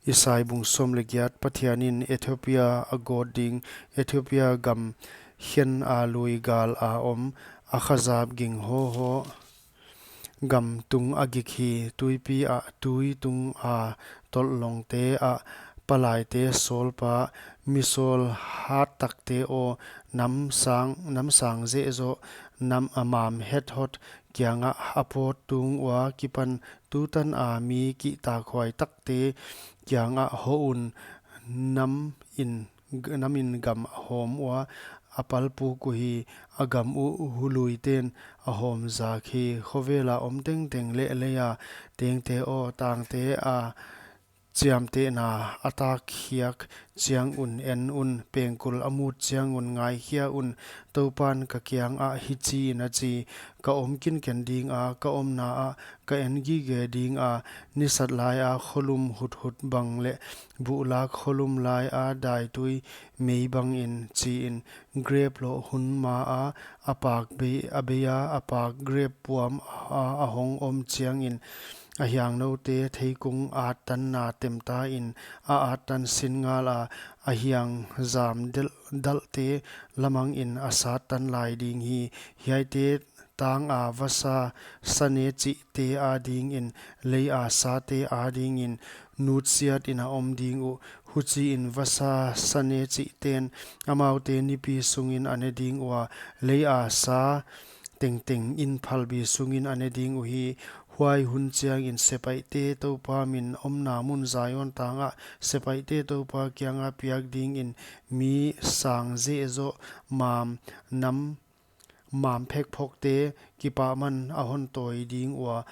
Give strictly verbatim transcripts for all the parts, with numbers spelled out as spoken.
Isai bung sawm leh giat. Pathianin Ethiopia a gawt ding, Ethiopia gam khen a lui gal a om, a khazap ging hawhaw gam tung a gik hi. Tuipi ah tui tung a tolh longte ah palaite sawlpa, misawl hattakte aw, nam sang, nam sang zehzoh, nam a mam hethot kiangah a pawt tung ua kipan tutan a mi kihtakhuai takte kiangah hoh un, nam in, nam in gam a hawm ua a palpuk uhi. A gam uh luiten a hawm zak hi. Khovel a om tengteng leh lei a tengte aw, tangte a chiamtehna a tak khiak chiang un en un, pengkul a mut chiang un ngaikhia un. Toupan ka kiangah hichiin a chi: Ka om kinken ding a, ka omna ah ka en gige ding a, nisat lai a kholum huthut bang leh buhlak kholum lai a daitui mei bangin, chiin. Grep loh hun ma a a pak bei, a bei a, a pak grep puam a, a hong om chiangin, a hiangnoute theikung attanna temta in a attan sin ngal a, a hiang zam del, dalte lamang in a sattan lai ding hi. Hiaite tang a vasa sane chihte adingin, lei a sate adingin nutsiat in a om ding uh. Huchiin vasa sane chihten amaute nipi sungin a ne ding ua, lei a sa tengteng in phalbi sungin a ne ding uhi. Huai hun chiangin sepaihte Toupa min omna mun Zion tangah sepaihte Toupa kianga piak dingin mi sang zehzoh, mam, nam, mam phekphokte kipahman a hon tawi ding ua,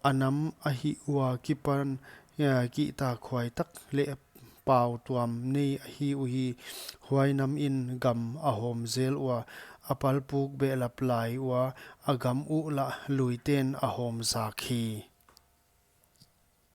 a nam a hih ua kipan, eh, kihtakhuai tak leh pau tuam nei ahi uhi. Huai nam in gam a hawm zel ua, a palpuk behlap lai ua, a gam uh lah luiten a hawm zak hi.